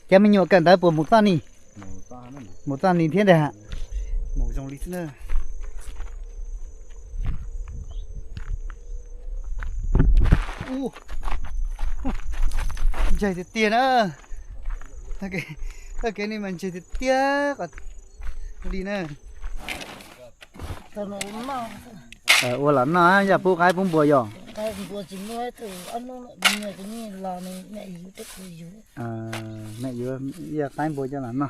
Cov me nyuam kawm ntawv puas mus txoj ni? Mus txoj ni thiab ntag. Mus zoo li xwb na. Ntse tiag tiag na. Txoj kev no mas ntse tiag tiag li na. Ua los noj, yog pub qaib pub npua yog. Yog qaib npua coj los noj.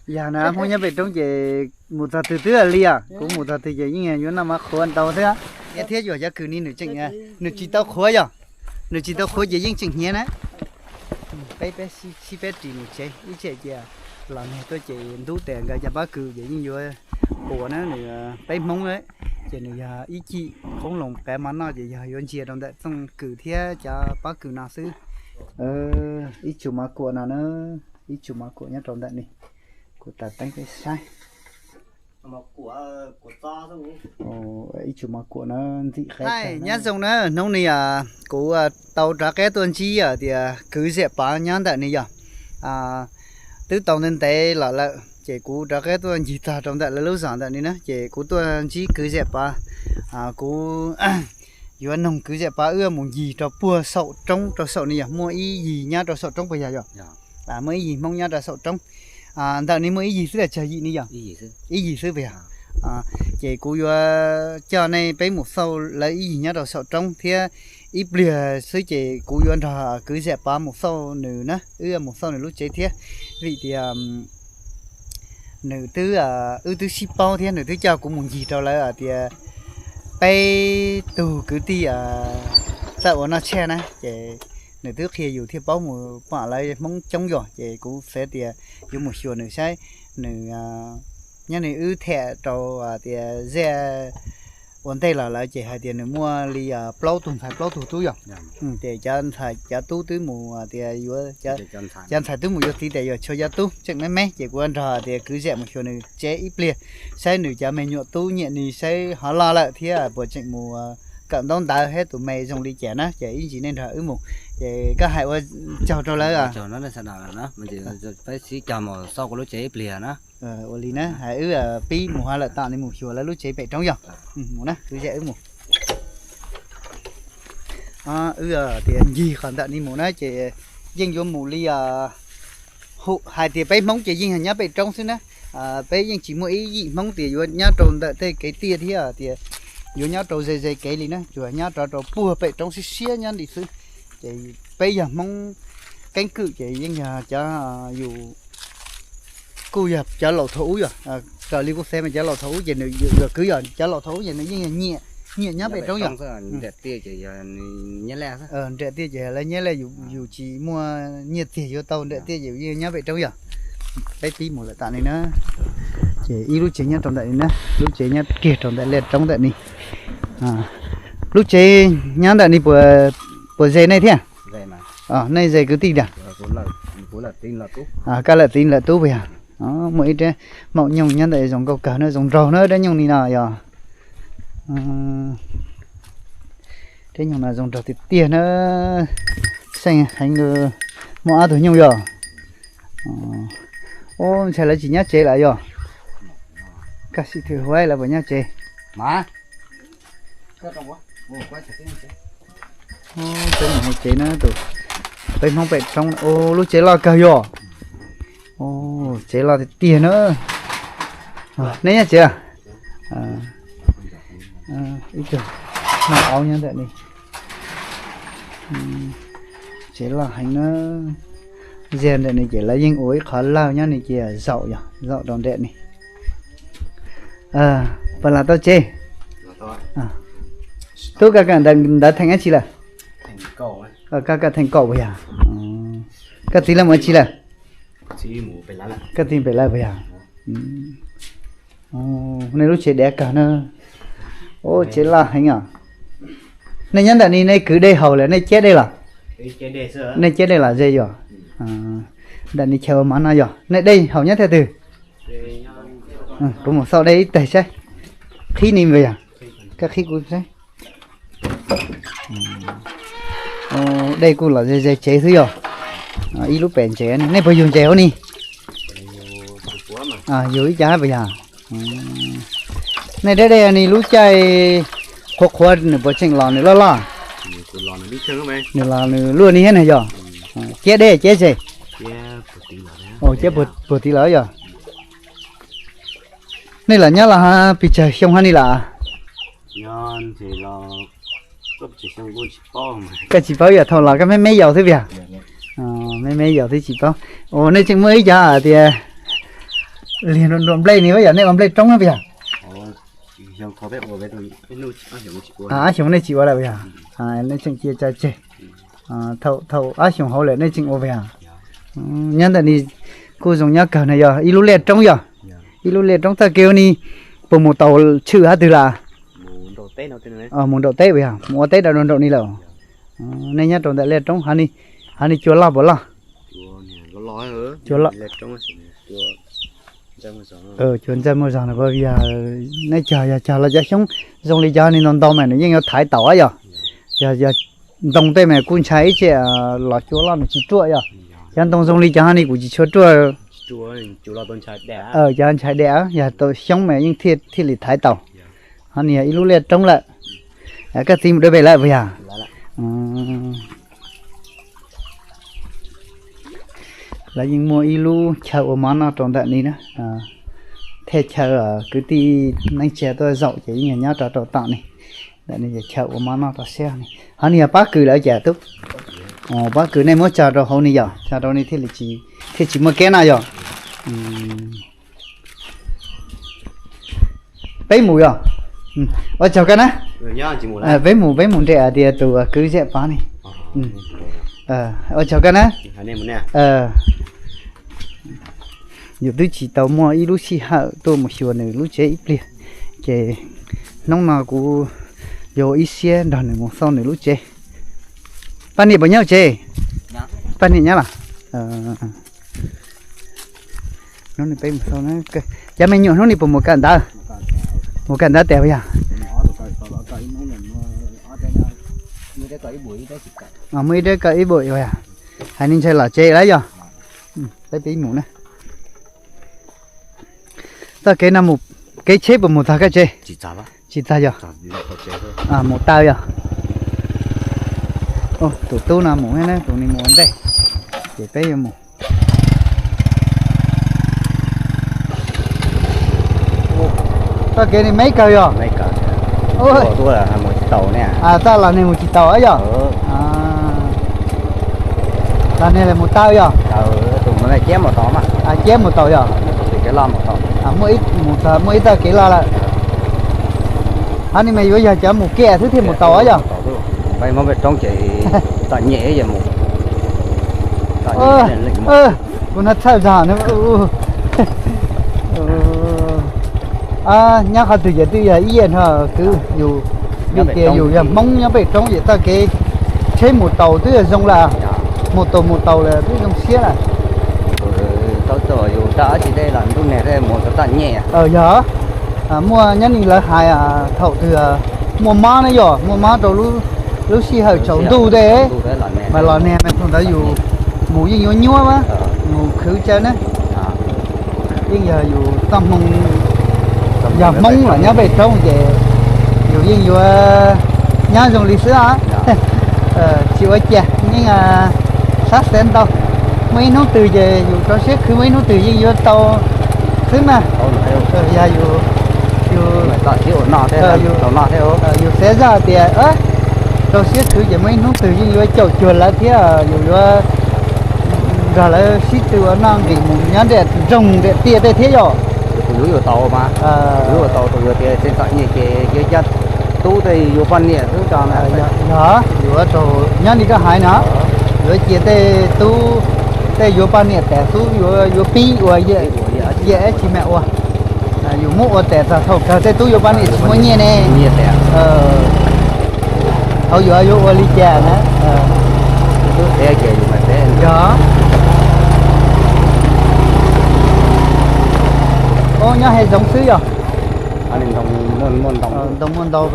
Yog na, Hmoob nyob pem roob ces mus txog twg twb li os, kuv mus txog twg ces yeej yuav noj mov qhuav ntau xwb. Thiab yog cov kws ni nws tseem, nws tsis tau qhuav yog, nws tsis tau qhuav ces yeej tseem hnyiav na. Peb, peb sib peb ris mus tsev, ib tsam ces los nag tuaj ces ntub tes nkawd cov pob kws ces yeej yuav quas na, nws peb Hmoob ces nws yog ib cim qoob loo qav mov noj ces yog yuav ntsia rau ntawm txooj kws thiab cov pob kws no xwb. Ib tsum mov kuam no na, ib tsum mov kuam nyob rau ntawm ni, kuv taws teeb peb saib. Ib tsum mov kuam na, ntxim qab. Nyob zoo na, hnub ni kuv tau rov qab tuaj ntsib tias kwv Zam Pov nyob ntawm ni yog, twb tau ntev ntev los lawm ces kuv rov qab tuaj ncig txog rau ntawm lawv lub zos ntawm ni na ces kuv tuaj ntsib kwv Zam Pov. Kuv yuav noog kwv Zam Pov wb mus ncig rau puag saum roob rau saum ni yog muaj ib yig nyob rau saum roob puas yog yog? Muaj ib yig Hmoob nyob rau saum roob. Ntawm ni muaj ib yig xwb los tsawg yim ni yog? Ib yig xwb puas yog? Ces kuv yuav coj nej peb mus xauj lawv ib yig nyob rau saum roob thiab ib pliag xwb ces kuv yuav nrog kwv Zam Pov mus xauj nws na, wb mus xauj nws lub tsev thiab. Vim tias nws twb, wb twb sib paub thiab nws twb coj kuv mus ncig rau lawv tias peb tug kwv tij txawj ua noj tshaj na ces nws twb qhia yus thiaj paub mus pom lawv Hmoob coob yog ces kuv xav tias yuav mus xyuas nws saib nws nyob nws wb tham rau tias zaj ua ntej los lawv ces hais tias nws muaj li plaub tug ntxhais plaub tug tub yog. Ces cov ntxhais cov tub twb mus tias yuav, cov ntxhais twb mus yuav txiv tas yuav tshuav cov tub tseem me me ces kuv nrog tias kwv Zam mus xyuas nws tsev ib pliag saib nws cov me nyuam tub nyiam ni saib ho loj lawm thiab puas tseem mus kawm ntaub ntawv thiab tus me zoo li cas na ces ib ntsis nej nrog wb mus. Ces koj hais ua tsaug rau lawv. Peb sib cog mus xauj kuv lub tsev ib pliag na. Ua li na, hais wb pib mus ho lawm tom ni mus xyuas lawv lub tsev pem roob yog. Mus na, kwv Zam wb mus. Wb tias ncig qhov ntawm ni mus na ces yeej yuav mus li hais tias peb Hmoob ces yeej nyob pem roob xwb na. Peb yeej tsis muaj ib yim Hmoob tias yuav nyob rau ntawm tej kev tiaj thiab tias yuav nyob rau ze ze kev li na, tsuas nyob rov rau puag pem roob siab siab nyob li xwb. Ces peb yog Hmoob keeb kwm ces yeej yog cov yus kuj yog cov laus thaum ub yog, raws li kuj xav mas cov laus thaum ub ces nws yog kwv yog cov laus thaum ub ces nws yeej nyiam, nyiam nyob pem roob yog. Nram tiaj ces lawv nyiaj lej, yus tsis muaj nyiaj txiag yuav tau nram tiaj ces yeej nyob pem roob yog. Peb pib mus lawm tam ni na. Ces ib lub tsev nyob rau ntawm ni na, lub tsev nyob kiag rau ntawm liaj roob ntawm ni. Lub tsev nyob ntawm ni puas ze nej thiab? Nej ze kwv tij tiag? Koj lawm txiv lawm tub puas yog? Muaj ib rab maum nyoog nyob ntawm zoo nkauj kawg na, zoo nraug na rab nyoog ni no yog. Rab nyoog no zoo nraug tiag tiag na. Xeej heev, muaj ob tug nyoog yog. Ntshai lawv tsis nyob tsev lawm yog. Koj sim thwm huab lawv puas nyob tsev. Peb mus hauv tsev na tus, peb Hmoob pem roob. Lub tsev loj kawg yog. Tsev loj tiag tiag na. Nej nyob tsev a? Ib tug noj aub nyob ntawm ni. Tsev loj heev na. Ziag ntawm ni ces lawv yeej ua ib qhov lawj nyob ni ces zaum yog zaum rau nram ni. Puas los tau tsev? Tub, koj kawm ntawv theem dab tsi lawm? Koj kawm theem kaum puas yog? Koj txiv lawv mus dab tsi lawm? Koj txiv pem lawv puas yog? Nej lub tsev dav kawg na. Tsev loj heev os. Nej nyob ntawm ni nej kwv dej haus lawm nej cab dej los? Nej cab dej los ze yog? Ntawm ni chaw ua mov no yog nej dej haus nyob thaj twg? Kuv mus xauj dej ib teg saib. Qhib ni puas yog? Koj qhib kuv saib. Dej kuj los ze ze tsev xwb yog. Ib lub pem ntses, nej puas yug ntses hauv ni? Yug ib co hab puas yog? Nej deb deb ni lub caij qhuav qhuav nws puas tseem los nws loj loj? Nws los nws luaj ni thiab na yog? Ciab dej ciab ze? Ciab puag tid lawm yog? Nej lam nyob los pes tsawg xyoo hab ni lam? Koj tsis paub yog thaum los koj me me yaus xwb puas yog? Me me yaus xwb tsis paub. Ua nej tseem muaj ib co hais tias liag nruam nplej ni puas yog, nej ua nplej roob puas yog? Ab xyoo nej tsis ua lawm puas yog? Nej tseem cia tso tseg. Thaum ab xyoo hauv lawm nej tseem ua puas yog? Nyob ntawm ni kuj zoo nyob kawg na yog ib lub liaj roob yog? Ib lub liaj roob txoj kev ua ni puas mus tau tshwm hab twg lawm? Mus nraum teb puas yog? Mus ua teb rau nraum ni lawm. Nej nyob rau ntawm liaj roob, hov ni cua loj puas loj? Cua ntxawg muaj zog no puas yog? Nej cog yog cog los cov xyoob zoo li cov ni ntau ntau mas nws yeej yuav thaiv taus yog? Yog ntoo tej mas kuj ntshai ib tsam los cua loj nws tsis ruaj yog? Cov ntoo zoo li cov ni kuj tsis tshua ruaj. Cov ntshai dam yog tau xyoob mas yeej thiaj li thaiv taus. Hov ni yog ib lub liaj roob lawm. Koj txiv mus dua pem lawm puas yog? Lawv yeej muaj ib lub chaw ua mov noj rau ntawm ni na. Thaj chaw kwv tij neej tsa tuaj zaum ces yeej yog nyob rau rau tom ni. Ntawm ni yog chaw ua mov noj rau siab ni. Hov ni yog pob kws lawm cas tub? Pob kws nej muab tso rau hauv ni yog, tso rau ni thiaj tsis muaj kab noj yog? Peb mus yog? Ua tsaug koj na. Peb mus, peb mus nres hais tias tus kwv zam pov ni. Ua tsaug koj na. Yus twb tsis tau muaj ib lub sij hawm tuaj mus xyuas nws lub tsev ib pliag, ces hnub no kuv yuav ua ib siab nrog nws mus xauj nws lub tsev. Poj niam puas nyob tsev? Poj niam nyob los? Hnub no peb mus xauj, cov me nyuam hnub no puas mus kawm ntawv? Mus kawm ntawv tas puas yog? Muaj ib rab kawm ib puas yog? Hais ni ntshai los tsev lawm yog? Peb pib mus na. Txoj kev no mus, kev tsheb puas mus txog koj tsev? Tsis txog yog? Mus taw yog? Tus tub no mus, tus ni mus ua ntej, ces peb yuav mus. Txoj kev ni me kawg yog? Txoj los nws mus tsis taus yog? Los nws mus taw yog? Ciab mus taus yog? Muaj ib txoj kev loj lawm. Hov ni mas yuav yog cov mus kiag xwb thiaj mus taus yog? Peb Hmoob peb roob ces txom nyem mus. Kuv no txhawj zog. Nyob qhov twg ces twb yog ib yam nrho kwv, yus vim tias yus yog Hmoob nyob pem roob ces txoj kev tsheb mus taus twb yog zoo lawm, mus taus mus taus lawm twb zoo siab lawm. Yog, muaj nyob ni lawv hais thaum twg muaj mob na yog, muaj mob rau lub sij hawm tsaus ntuj tej mas los nag mas thaum ntawd yus mus yeej yuav nyuab, mus khwv tsawv na. Yeej yog yus txoj hmoo, yog Hmoob los nyob pem roob ces yus yeej yuav nyob zoo li xwb os. Tsis ua cas, yeej sab xev ntau. Muaj ib hnub twg ces yus rau siab khwv, muaj ib hnub twg yeej yuav tau xwb mas. Yog yus, yus xav zoj tias rau siab khwv ces muaj ib hnub twg yeej yuav caum cuag lawv thiab yus yuav nrog lawv sib tw ua noj nqis mus nyob nram nroog nram tiaj tej thiab yog. Kuv yuav yuav tau mas, yuav yuav tau rau yus tias txom nyem ces yuav coj tub tej yuav poj niam xwb tso na. Yog, yuav rau nyob li koj hais no, yuav cia tej tub tej yuav poj niam tas xwb yuav pib ua, cia dab tsi mam ua. Yus muab ua tas txog thaum kawg tej tub yuav poj niam tsis muaj nyiaj ne. Thaum yuav yuav ua li cas na? Yog. Ub, nyob he zoov xwb yog? Ntoo muaj ntau,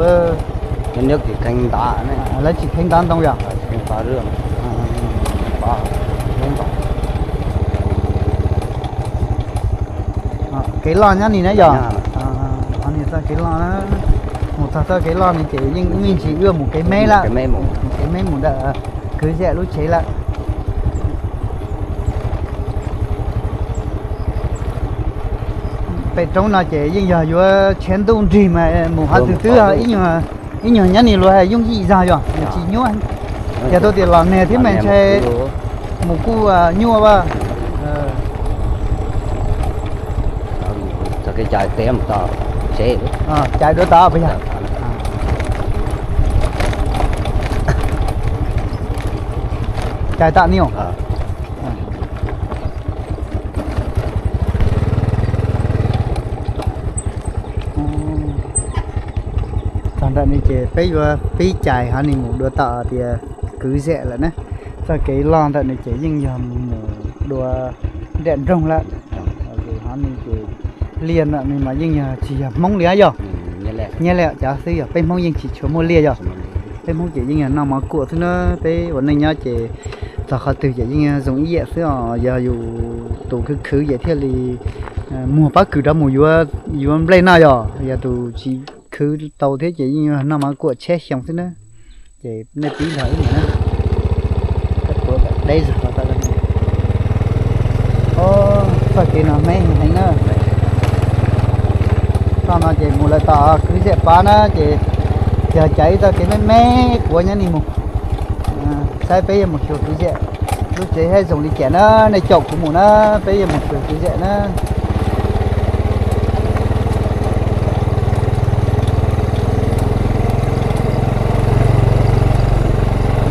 lawv tsis kheev ntav ntoo yog? Kev loj nyob ni na yog, ho ni txoj kev loj na, mus txog txoj kev loj ni ces yeej me ntsis wb mus kev me lawm, kev me mus ntawm kwv Zam lub tsev lawm. Pem roob no ces yeej yog yuav tshiab ntuj nrig mas mus hav twg twb ib nyuag nyob ni luag yooj yim zog yog tsis nyuaj. Yog tau tias los nag thiab mas ntshai mus kuj nyuaj a. Cais dua tod puas yog? Cais tam ni. Txog ntawm ni ces peb yuav pib cais ho ni mus dua tom tias kwv Zam lawm na. Txoj kev loj ntawm ni ces yeej yog mus dua nram nroog lawm. Ho ni ces liaj ntawm ni mas yeej yog tsis yog Hmoob li yog, nyias li cov xwb yog peb Hmoob yeej tsis tshua muaj liaj yog. Peb Hmoob ces yeej yog noj mov kuam xwb na, peb ua neej nyob ces txog qhov twg ces yeej zoo ib yam xwb os. Yog yus tus khwv khwv ces thiaj li muag pob kws rov mus yuav nplej noj yog, yog tus tsis khwv tau thiab ces yeej yuav noj mov kuam tshab xyoo xwb na. Ces nej pib nrog wb mus na. Deb zog. Txoj kev no me heev na. Txoj no ces mus lawm tom kwv Zam pab na ces yog cais ib txoj kev me me quav nyob ni mus. Saib peb yuav mus xyuas kwv Zam lub tsev thiab zoo li cas na, nej caum kuv mus na, peb yuav mus xyuas kwv Zam na.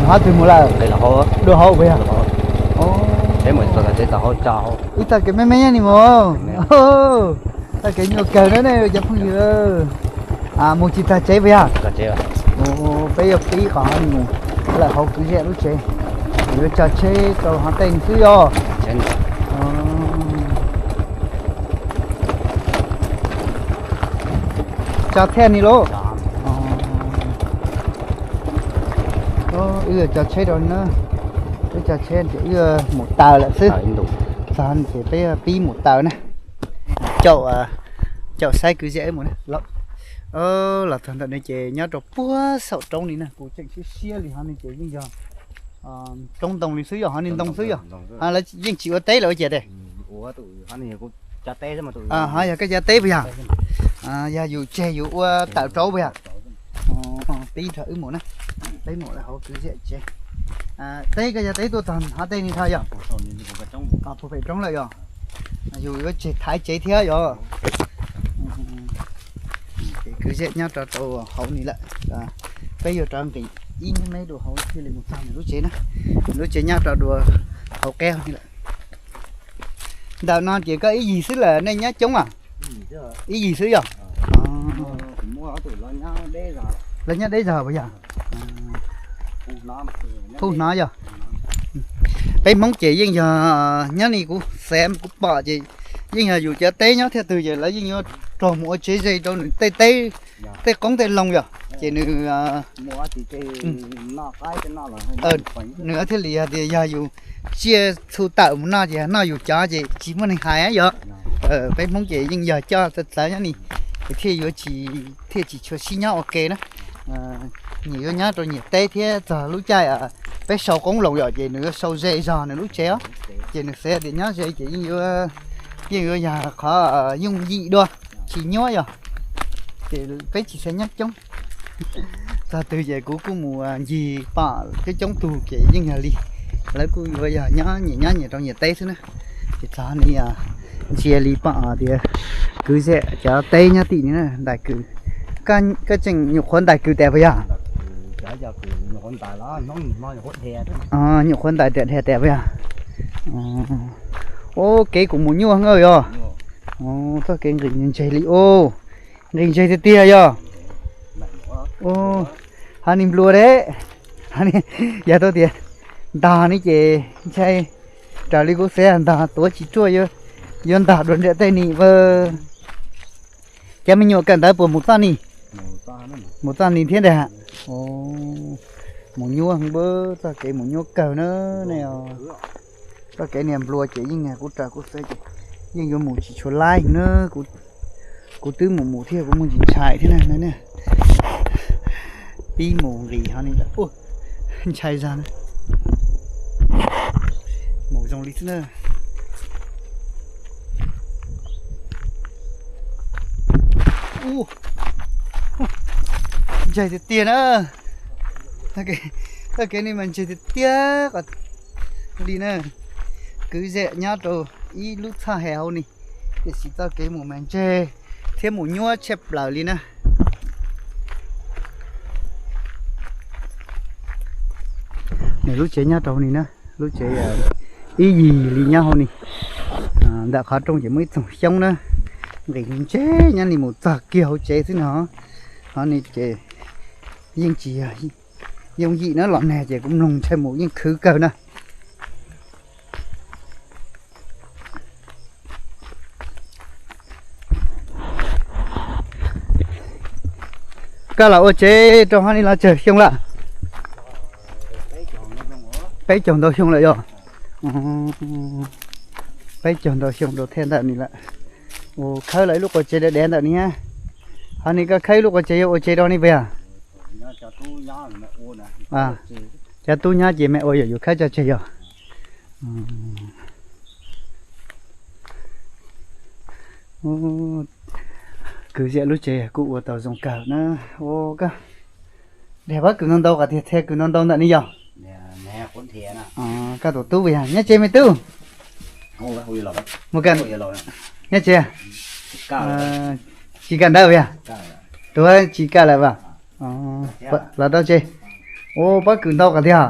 Qhov twg mus lawm? Dua hauv puas yog? Ib txoj kev me me nyob ni mus. Txoj kev nyuaj kawg na ne cov phooj ywg. Mus tsis tag tsev puas yog? Peb yuav pib qhov mus lawm hauv kwv Zam lub tsev, yuav tso tsheb rau hauv tej xwb yog. Tso thiaj ni lauj. Wb tso tsheb rau na, wb tso tsheb ces wb mus taws lawm xwb. Txog ces peb pib mus taws na. Caum, caum saib kwv Zam wb mus na. Los txog ntawm no ces nyob rau puag saum roob li na, kuv tseem siab siab li hov ni ces yeej yog roob ntoo li xwb yog, hov ni ntoo xwb yog. Lawv yeej tsis ua teb lawm ua cas tes? Hov yog koj cov teb puas yog? Yog yus tseg yus ua tawm rau puas yog? Peb nrog wb mus na, peb mus lawm hauv kwv Zam tsev. Teb koj cov teb tuaj txog hov tej ni tho yog? Puag pem roob lawm yog. Yus yuav tseg thaiv tsev thiab yog. Kwv Zam nyob rau rau hauv ni lawm. Peb yuav rov nqis ib me dua hauv thiaj li mus txog nws lub tsev na. Nws lub tsev nyob rau dua hauv qab ni lawm. Ntawm no ces koj ib yig xwb lawm nej nyob coob a? Ib yig xwb yog? Lawv nyob deb zog puas yog? Pub hnov yog. Peb Hmoob ces yeej yog nyob ni kuv xav kuv pom ces yeej yog yus cov teb nyob thiaj twg ces lawv yeej yuav rog mus ua tsev ze rau nws tej teb, tej qoob tej loo yog ces nws, nws thiaj li yog tias yog yus tsiaj txhu tawm mus noj ces noj yus cov ces tsis muaj neeg hais yog. Peb Hmoob ces yeej yog coj txawv txawv nyob ni, thiaj yuav tsis, thiaj tsis tshua sib nyob ua ke na. Nyias yuav nyob rau nyias teb thiab txog lub caij peb sau qoob loo yom ces nws yuav sau ze zog nws lub tsev os. Ces nws xav tias nyob ze ces yeej yuav, yeej yuav yog qhov yooj yim dua, tsis nyuaj yog. Ces peb tsis xav nyob coob. Txog twg ces kuv kuj mus ncig pom coob coob tug ces yeej yog li, lawv kuj yuav yog nyob nyias nyob nyias rau nyias teb xwb na. Ces txog ni ntsia li pom tias kwv Zam cov teb nyob tim ni na, ntais kws. Koj tseem nyuam qhuav ntais kws tas puas yog? Nyuam qhuav ntais tas dhia tas puas yog? Ua kev kuv mus nyuaj heev yog. Txoj kev nqis ntseg li ub, nqis ntseg tiag tiag yog. Hov ni nplua deb, yog tau tias ntog ni ces ntshai raws li kuv xav ntog tuav tsis ruaj, yuav ntog dua nram tej ni. Cov me nyuam kawm ntawv puas mus txoj ni? Mus txoj ni thiab ntag. Mus nyuaj heev, txoj kev mus nyuaj kawg na. Nej, txoj kev niag nplua ces yeej niag kuv raws kuv xav ces yeej yuav mus tsis tshua laib na. Kuv twb mus mus thiab kuv muaj ntsis ntshai thiab na. Pib mus nqis ho ni ntshai zog na. Mus zoo li xwb na. Ntshai tiag tiag na. Txoj kev ni mas ntshai tiag tiag li na. Kwv zem nyob rau ib lub txhoj hauv ni, tiam sis txoj kev mus mas ntshai thiab mus nyuaj tshaj plaws li na. Nws lub tsev nyob rau hauv ni na, lub tsev ib yig li nyob hauv ni. Ntawm qhov rooj ces muaj ib txoog xyoob na, nqis ntseb nyob ni mus txog kiag hauv tsev xwb no. Hov ni ces yeej tsis yog yooj yim na, los nag ces kuv mloog ntshai mus yeej khwv kawg na. Koj los ua tsev rau hov ni los tsawg xyoo lawm? Peb caug ntau xyoo lawm yog? Peb caug ntau xyoo rau thaj ntawm ni lawm. Ua khawb los ib lub quas tsev dav dav ntawm ni. Hov ni koj khawb ib lub quas tsev yuav ua tsev rau ni puas yog? Cov tub nyob ces me ua yog yuav khawb tso tseg yog? Kwv zem lub tsev kuj ua tau zoo kawg na. Ua koj dhia pob kws ntau ntau qhov tiag, dhia kws ntau ntau ntawm ni yog? Koj tus tub puas yog? Nyob tsev me tub. Mus, nyob tsev. Tsis kam ntawd puas yog? Tuav tsis kam lawm as. Los rau tsev. Ua pob kws ntau qhov tiag.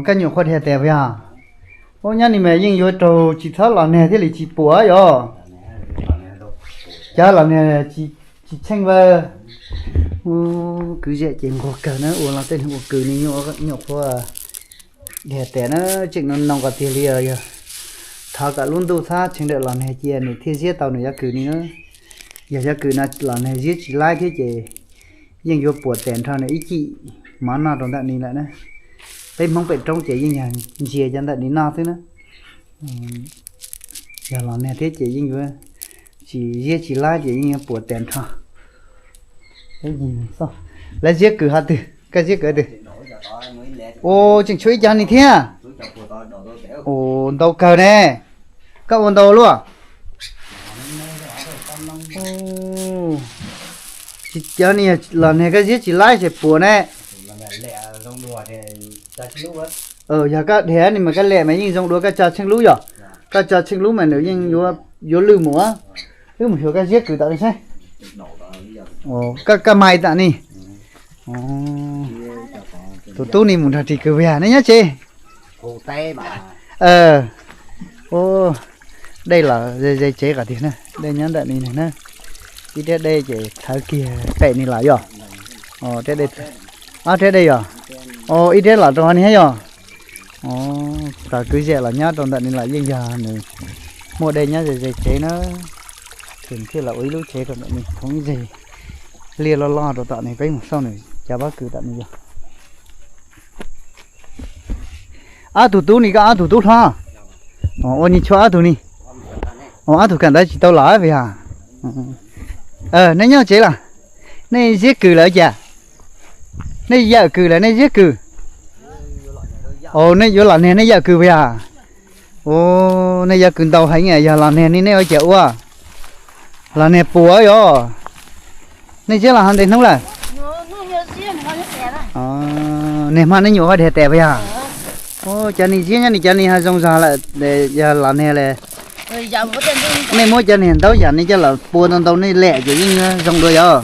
Koj nyuam qhuav dhia tas puas yog? Ua nyob ni mas yeej yuav raug tsis txhob los nag thiaj li tsis puas yog? Cov los nag tsis tsheej vawg. Kwv zem ces nquag kawg na, ua los tej neeg ua kws ni nyuam qhuav dhia tas na. Tseem no no qhov tiag li os, yog thov kom lub ntuj txhob tsheej dawm los nag cia nws thiaj ziab tau nws cov kws ni na. Yog cov kws no los nag ziab tsis laib thiab ces yeej yuav puas tas nrho nws ib cim mov noj rau ntawm ni lawm na. Peb Hmoob pem roob ces yeej yog ntsia cov ntawm ni noj xwb na. Yog los nag thiab ces yeej yuav tsis ziab tsis laib ces yeej yuav puas tas nrho. Lawv ziab kws qhov twg? Koj ziab kws twg? Ua tseem tshuav ib co ni thiab. Ua ntau kawg ne. Koj ua ntau luaj? Tsis cov ni los nag koj ziab tsis laib ces puas ne. Yog koj dhia ni mas koj lem mas yeej zoo dua koj tso tsheej lub yog? Koj tso tsheej lub mas nws yeej yuav lwj mus. Wb mus xyuas koj ziab kws tom saib. Koj, koj mais tam ni. Tus tub ni mus nrog ris kws puas yog? Nej nyob tsev. Dej los ze ze tsev qhov tiag na, dej nyob ntawm ni na. Ib rab dej ces thawv kiag pem ni los yog? Ob rab dej yog? Ib rab los rau ni thiab yog? Tos kwv zem los nyob rau ntawm ni los yeej yog nws muaj dej nyob ze ze tsev na. Ces nws thiaj los ua ib lub tsev rau ntawm ni, thoob ib zeg liaj loj loj rau tom ni, peb mus xauj nws cov pob kws tom ni yog. Ob tug tub ni koj ob tug tub hlob? Ua ni tshuav ob tug ni. Ob tug kam ntawd tsis tau los puas yog? Nej nyob tsev los? Nej ziab kws lawm cas? Nej yawm kws lawm nej ziab kws? Nej yuav los nag nej yawm kws puas yog? Nej yawm kws ntau heev, yog los nag ni nej ua cas ua? Los nag puas yog? Nej ziab los ho ntev hnub lawm? Nag hmo nej nyuam qhuav dhia tas puas yog? Cov ni ziab nyob ni cov ni ho zoo zog lawm, yog los nag lawm. Nej muab cov niag ntaub yam ni coj los pua ntau ntau nej lem ces yeej zoo dua yog?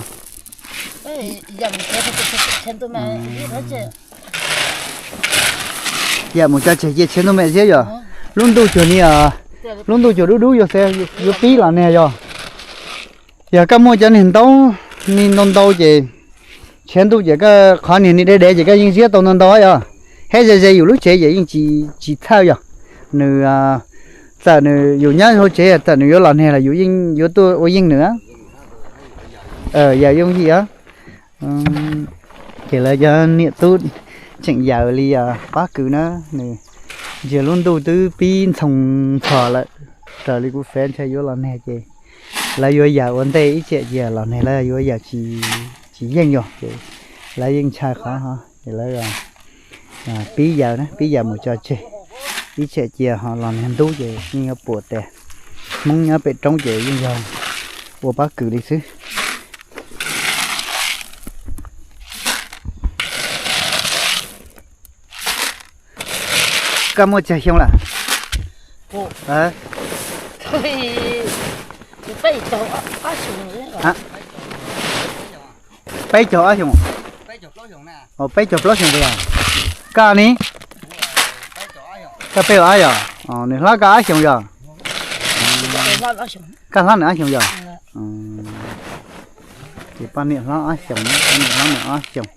Yam mus tso tseg cia tshiav ntuj me ziab yog? Lub ntuj cuag ni, lub ntuj cuag dub dub yog xav yuav pib los nag yog? Yog koj muaj cov niag ntaub ni ntau ntau ces tshiav ntuj ces koj qhov niag ni dev dev ces koj yeej ziab tau ntau ntau yog? Hab ze ze yus lub tsev ces yeej tsis txhawj yog? Nws, txawm nws yus nyob hauv tsev txawm nws yuav los nag los yus yeej yuav tuaj ua yeej nws. Yam yooj yim. Ces lawv cov niam tub tseem yawm li pab kws na, nws ntsia lub ntuj twb pib ntxhoo ntxhos lawm, raws li kuv xav ntshai yuav los nag ces lawv yuav yawm ua ntej ib tsam cia los nag lawv yuav yawm tsis yeej yog ces lawv yeej ntshai qhov ces lawv pib yawm na, pib yawm mus tso tseg. Ib tsam cia ho los nag ntub ces yeej yuav pom tias Hmoob nyob pem roob ces yeej yog ua pab kws li xwb. Koj muaj tsawg xyoo lawm? Peb caug ob xyoo. Peb caug plaub xyoo tiag. Koj ne? Koj peb caug ob yom? Nws hlob koj ob xyoos yog? Koj hlob nws ob xyoos yog? Ces poj niam hlob ob xyoos, poj niam hlob nws ob xyoos.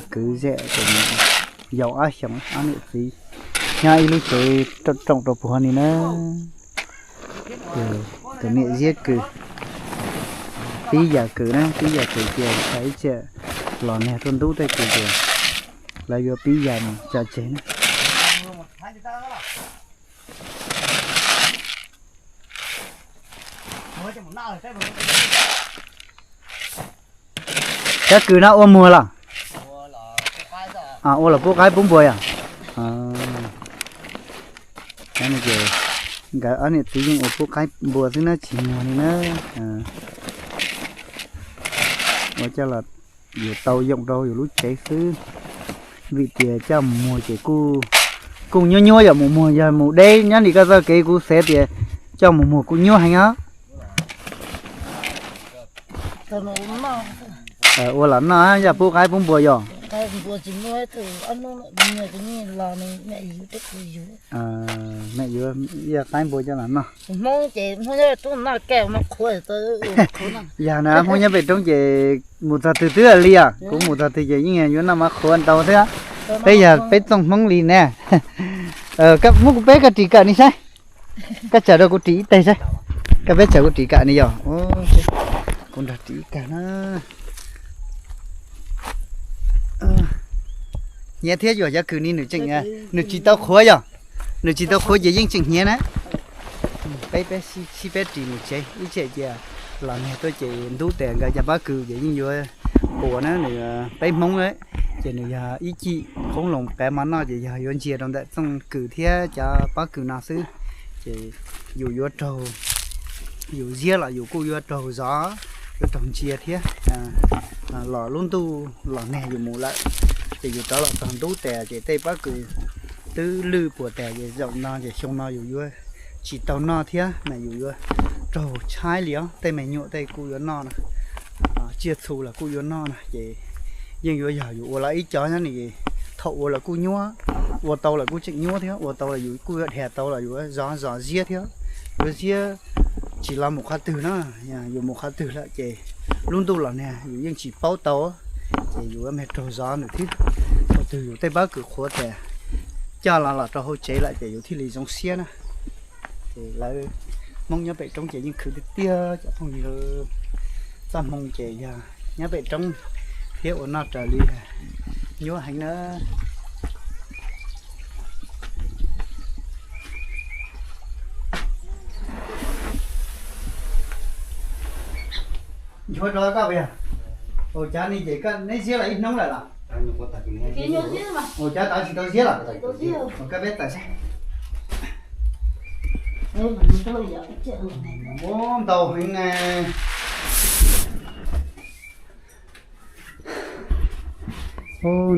Kwv zem ces yau ob xyoos, ob niam txiv nyob ib lub tsev rooj rooj rau puag ni na. Tus niam ziab kws, pib yam kws na, pib yam kws ces txhais ib tsam los nag tuaj ntub tej kws ces lawv yuav pib yam mus tso tseg na. Cov kws no ua muag los? Ua los pub qaib pub npua yom? Nkawd ob niam txiv yeej ua pub qaib npua xwb na, tsis muag li na. Ua coj los yus tau yoom rau yus lub tsev xwb, vim tias coj mus muag ces kuj nyuab nyuab yom, mus muag yog mus deb nyob li koj txoj kev kuv xav tias coj mus muag kuj nyuab heev os. Ua los noj, yog pub qaib pub npua yog? Mem yuav, yog qaib npua coj los noj. Yog na, Hmoob nyob pem roob ces mus txog twg twb li os, kuv mus txog twg ces yeej yuav noj mov qhuav ntau thiab. Peb yog peb txooj Hmoob li ne. Muab kuv peb koj ris kawm ni saib. Koj tsawm rau kuv ris ib teg saib. Koj peb tsawm kuv ris kawm ni yog? Kuv nrog ris ib kawm na. Hnyiav thiab yog cov kws ni nws tseem, nws tsis tau qhuav yog? Nws tsis tau qhuav ces yeej tseem hnyiav na. Peb, peb sib peb ris mus tsev, ib tsam cia los nag tuaj ces ntub tes nkawd cov pob kws ces yeej yuav puas na. Nws peb Hmoob ces nws yog ib cim qoob loo, qav mov noj ces yog yuav ntsia rau ntawm txooj kws thiab cov pob kws no xwb. Ces yus yuav raug, yus ziab los yus kuj yuav raug zov, yuav raug ntsia thiab. Los lub ntuj los nag yus mus lawm, ces yus rov los txog ntub tas ces tej pob kws twb lwj puas tas ces zaum no ces xyoo no yus yuav tsis tau noj thiab mas yus yuav raug tshaib li os. Tej me nyuam tej kuj yuav noj na, tsiaj txhu los kuj yuav noj na, ces yeej yuav yog yus ua los ib cov nyob ni. Thaum ua los kuj nyuab, ua tau los kuj tseem nyuab thiab, ua tau los yus kuj yuav dhia tau los yus zov zov ziab thiab. Yuav ziab tsis los mus qhov twg na, yus mus qhov twg lawm ces lub ntuj los nag yus yeej tsis paub tau, ces yus yuav mag raug zov nws thiab. Thaum twg yus tej pob kws qhuav tas coj los los rau hauv tsev lawm ces yus thiaj li zoo siab na. Ces lawv Hmoob nyob pem roob ces yeej khwv tiag tiag cov phooj ywg. Txoj hmoo ces yog nyob pem roob thiab ua noj raws li nyuab heev na. Nchuav rau koj puas yog? Ua cas ni ces koj neb ziab los ib hnub lawm los? Ua cas tav tsis tau ziab los? Ua koj peb tawm seb. Ua ntau heev na.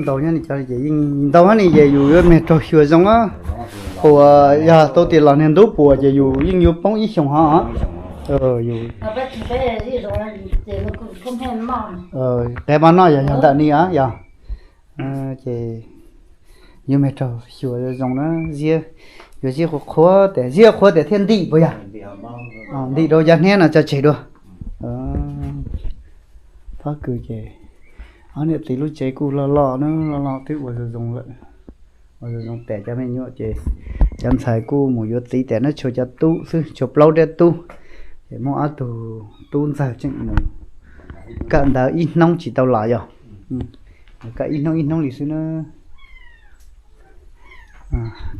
Ntau nyob ni cov ces yeej ntau ni ces yus yuav mag raug xyuas zoo. Puas yog tau tias los niag ntub puas ces yus yeej yuav poob ib xyoos hov. Yus qav mov noj yog yog ntawm ni os yog. Ces yuav mag raug xyuas zoo na, ziab, yuav ziab qhuav qhuav tes, ziab qhuav tes thiaj ntim puas yog? Ntim rau cov hnab no tso tseg dua. Pob kws ces ob niam txiv lub tsev kuj loj loj na, loj loj twb ua zoo zoo lawm. Ua zoo zoo tes cov me nyuam ces cov ntxhais kuj mus yuav txiv tes na, tshuav cov tub xwb, tshuav plaub rab tub. Ces muaj ob tug tub ntxawg tseem mus kawm ntawv ib hnub tsis tau los yog. Kaj ib hnub ib hnub li xwb na.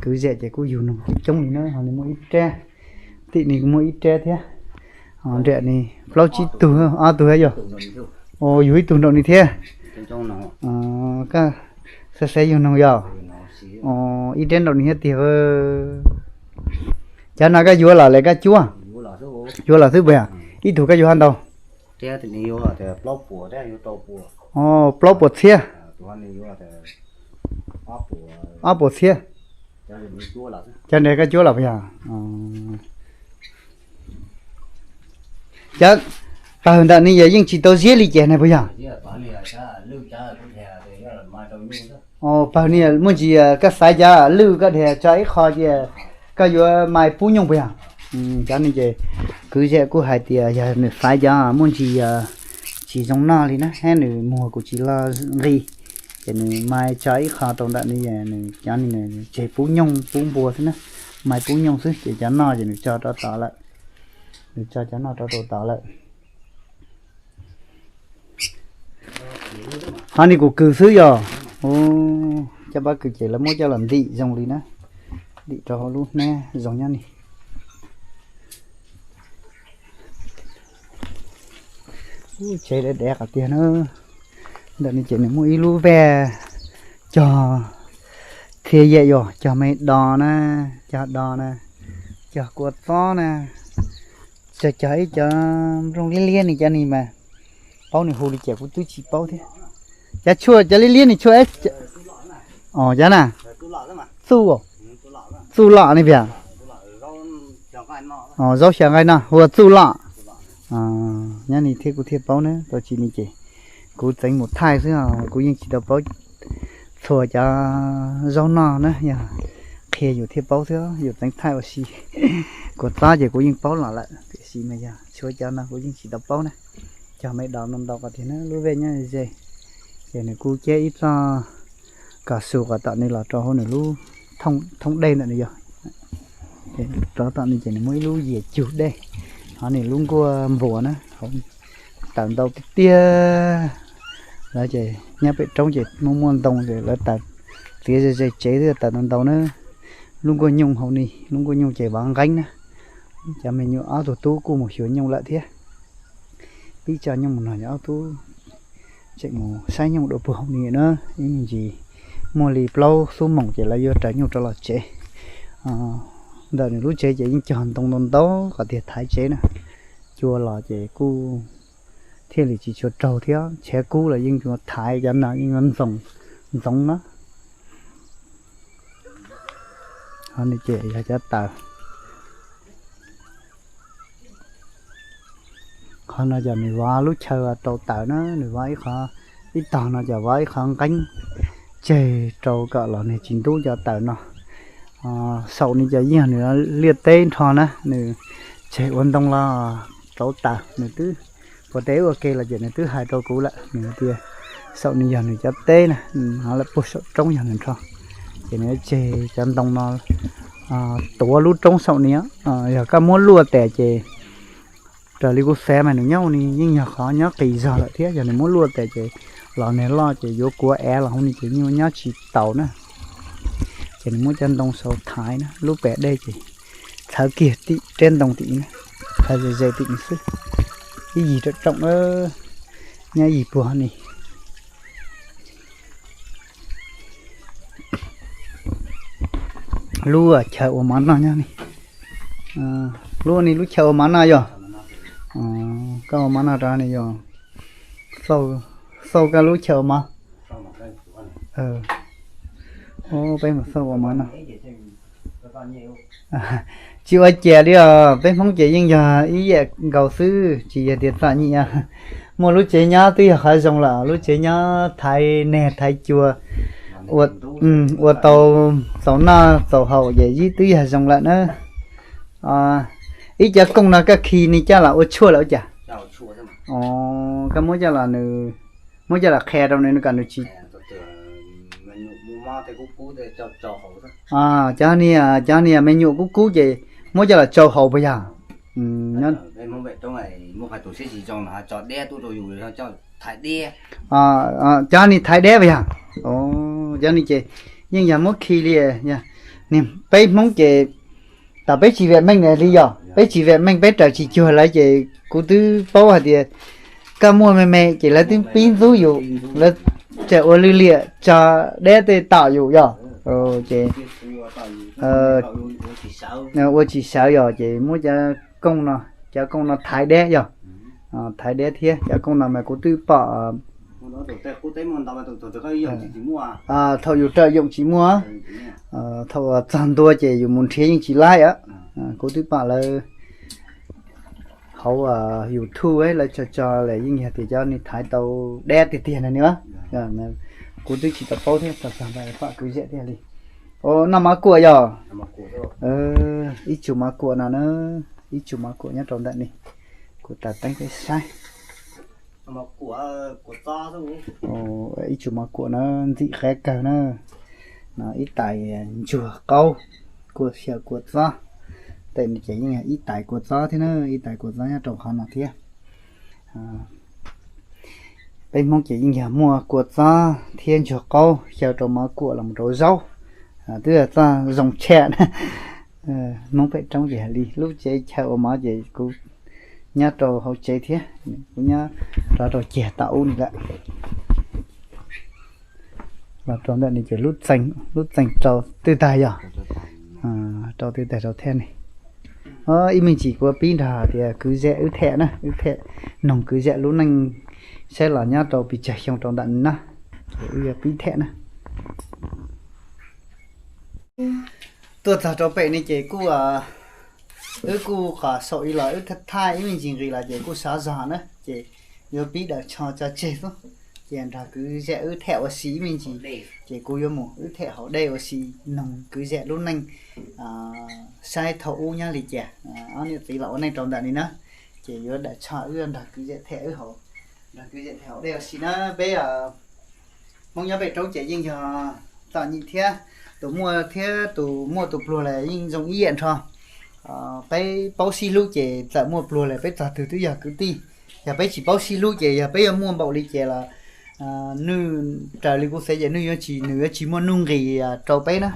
Kwv zam ces kuj yug noog coob coob li na, ho nws muaj ib rab, tim nws muaj ib rab thiab. Nram nws plaub tsib tug, ob tug thiab yog. Yug ib tug nraum nws thiab. Kaj xav xav yug noog yog. Ib rab nraum nws thiab tiag. Cov no koj yuav los lawm koj cuab? Yuav los xwb puas yog? Ib tug koj yuav haj ntau? Plaub puas txhiab. Ob puas txhiab. Cov nrad koj cuab los puas yog? Cov pawg ntawm nws yog yeej tsis tau ziab li ces ne puas yog? Pawg nws muaj ntsis, koj xaiv cov lwj koj dhia tso ib qho ces koj yuav mais pub nyooj puas yog? Cov no ces kwv zam kuj hais tias yog nws xaiv cov muaj ntsis tsis zoo noj li na, hab nws muag kuj tsis los nqis, ces nws mais tso ib qho rau ntawm no, nws cov no nws tseg pub nyooj pub npua xwb na, mais pub nyooj xwb ces cov noj ces nws tso rau tod lawm. Nws tso cov noj rau rau tod lawm. Ho nws kuj kws xwb yog. Cov pob kws ces lawv muab coj los ntim zoo li na, ntim rau hauv lub hnab zoo nyob ni. Tsev dav dav qhov tiag na. Ntawm no ces nws muaj ib lub vag cog txhia yam yog cog me do na, cog do na, cog kua txob na, txawm cog ib cov nplooj liab liab ni, cov ni mas paub nws hu li cas kuv twb tsis paub thiab. Cov tshuaj cov liab liab ni tshuaj, o cov na, txuj, txuj lom ne puas yog? Zaub xyaw nqaij no hu ua txuj lom. Nyob ni thiab kuv thiaj paub na, tau tsis ni ces kuv txeev mus thaij xwb, kuv yeej tsis tau paub txhua cov zaub noj na, yog qhia yus thiaj paub xwb, yus txeev thaij ua si. Kua txob ces kuv yeej paub los lawm tiam sis mas yog tshuav cov no kuv yeej tsis tau paub na. Cog me do ntau ntau qhov tiag na, lub vag nyob ze, ces nws kuj cab ib txoj kas xus kom tom nws los rau hauv nws lub thoob dej ntawm no yog. Rov tom no ces nws muaj ib lub yias cug dej, ho nws lub nkuaj npuas na, tawm ntau tiag tiag. Lawv ces nyob pem roob ces muaj muaj ntoo ces lawv tawm txiav ze ze tsev xwb tawm ntau ntau na. Lub nkuaj nyooj hauv ni, lub nkuaj nyooj ces vov nqeeb na. Cov me nyuam ob tug tub kuj mus xyuas nyooj lawm thiab. Pib tso nyooj mus no, ob tug tseem mus saib nyooj dua puag hauv ni na. Ib me ntsis muaj li plaub xuab moos ces lawv yuav raws nyooj rov los tsev. Ntawm nws lub tsev ces yeej cog ntoo ntau ntau qhov tiag thaiv tsev na. Cua los ces kuj thiaj li tsis tshua raug thiab, tshav kub los yeej yuav thaiv, cov no yeej yuav ntxoov, ntxoov na. Ho no ces yog cov taws. Qhov no ces nws vov lub chaw rau taws na, nws vov ib qho, ib tog no ces vov ib qho nqeeb tseg rau kom los nws tsis ntub cov taws no. Saum no ces yeej yog nws liaj teb nrho na, nws tseg ua ntoo los rauv taws, nws twb puas teb ua ke los ces nws twb hais rau kuv lawm, nws tias saum no yog nws cov teb na, ho lawm puag saum roob yog nws nrho. Ces nws tseg cov ntoo no tuav lub roob saum ni, yog koj muab luaj tas ces raws li kuv xav mas nws nyob ni yeej yog qhov nyob qis zog lawm thiab, yog nws muab luaj tas ces los nag loj ces yuav kuav av los hauv ni ces nyuaj nyob tsis taus na. Ces nws muab cov ntoo saud thaiv na, lub pas dej ces txhawv kiag tim rab ntoo tim na, txhawv ze ze tim no xwb. Ib yig raum room, nyob yig puag ni. Lub chaw ua mov noj nyob ni. Lub ni lub chaw ua mov noj yog. Koj ua mov noj rau ni yog. Xauj koj lub chaw ua mov. Peb mus xauj ua mov noj. Tsis ua cas li os, peb Hmoob ces yeej yog ib yam nkaus xwb, tsis yog tias txom nyem. Muaj lub tsev nyob twb yog qhov zoo lawm, lub tsev nyob thaiv nag thaiv cua, ua tau txaus noj txaus haus ces twb yog zoo lawm na. Ib cov kooj no koj khi ni coj los ua tshuaj lawm ua cas? Koj muab coj los nws, muab coj los qhia rau nws kom nws tsis, cov ni, cov ni me nyuam kub kub ces muab coj los tsau haus puas yog? Cov ni thaiv deb puas yog? Cov ni ces yeej yog muab khi li. Peb Hmoob ces tam peb tsis vam meej li yog, peb tsis vam meej peb raws tsis cuag lawv ces kuv twb paub hais tias koj muaj me me ces lawv twb pib ntxub yus, lawv tseem ua lwj liam tso deb tej tom yus yog. Ces ua tsis sawv yog ces muab cov kooj no, cov kooj no thaiv deb yog. Thaiv deb thiab cov kooj no mas kuv twb pom thaum yus raws yoom tsis muaj, thaum txog ntua ces yus mus nrhiav yeej tsis laib. Kuv twb pom lawv hauv YouTube lawv tso tso lawm yeej yog tias cov ni thaiv tau deb tiag tiag na ni. Kuv twb tsis tau paub thiab, txog ntawd pom kwv zem tiag li. Noj mov kuam yog? Ib tsum mov kuam no na, ib tsum mov kuam nyob rau ntawm ni. Kuv taws teeb peb saib. Ib tsum mov kuam na, ntxim qab kawg na. No ib tais ntsuag qaub, kua xyaw kua txob. Tej no ces yeej yog ib tais kua txob thiab na, ib tais kua txob nyob rau qhov no thiab. Peb Hmoob ces yeej yog muaj kua txob thiab ntsuag qaub xyaw rau mov kuam los rau zaub. Twb yog txoj zoo tshaj na. Hmoob pem roob ces li lub tsev chaw ua mov ces kuv nyob rau hauv tsev thiab, kuv nyob rov rau kiag tom ub ni lawm. Los rau ntawm ni ces lub txee rau twb tag yog, rau twb tag rau thiab ni. Ib me ntsis kuv pib nrog tias kwv zam wb tham na, wb tham noog kwv zam lub neej saib los nyob rau pes tsawg xyoo rau ntawm ni na, ces wb yuav pib tham na. Tuaj txog rau pem ni ces kuj, wb kuj qhov saum ib los wb thaij ib me ntsis nqis los ces kuj sov zog na, ces yuav pib daws tsho tso tseg xwb. Ces nrog kwv zam wb tham ua si ib me ntsis, ces kuv yuav mus wb tham hauv dej ua si, noog kwv zam lub neej saib thaum ub nyob li cas, ob niam txiv los ua neej rau ntawm ni na. Ces yuav daws tsho wb nrog kwv zam tham wb hauv, nrog kwv zam tham hauv dej ua si na. Peb Hmoob nyob pem roob ces yeej yog txom nyem thiab, tus muaj thiab tus muaj tus pluag los yeej zoo ib yam nrho. Peb paub sib hlub ces txawm muaj pluag los peb txog twg twb yog kwv tij. Yog peb tsis paub sib hlub ces yog peb yuav muaj npaum li ces los, nwj raws li kuv xav ces nwj yuav tsis, nws yuav tsis muaj nuj nqis rau peb na.